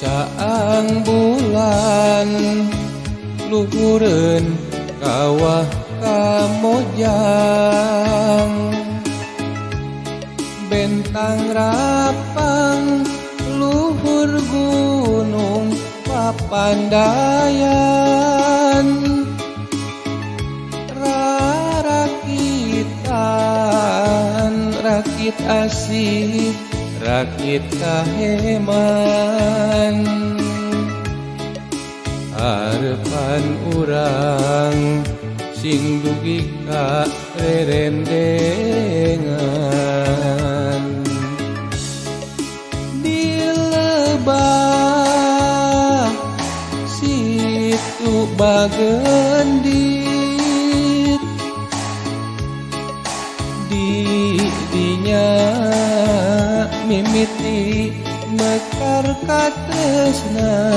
Caang bulan luhureun kawah kamojang, bentang rapang luhur gunung Papandayan, rarakitan rakit asih, rakit kaheman. Harepan urang sing dugi ka rerendengan. Di lebah Situ Bagendit, di dinya mimiti mekar katresnan.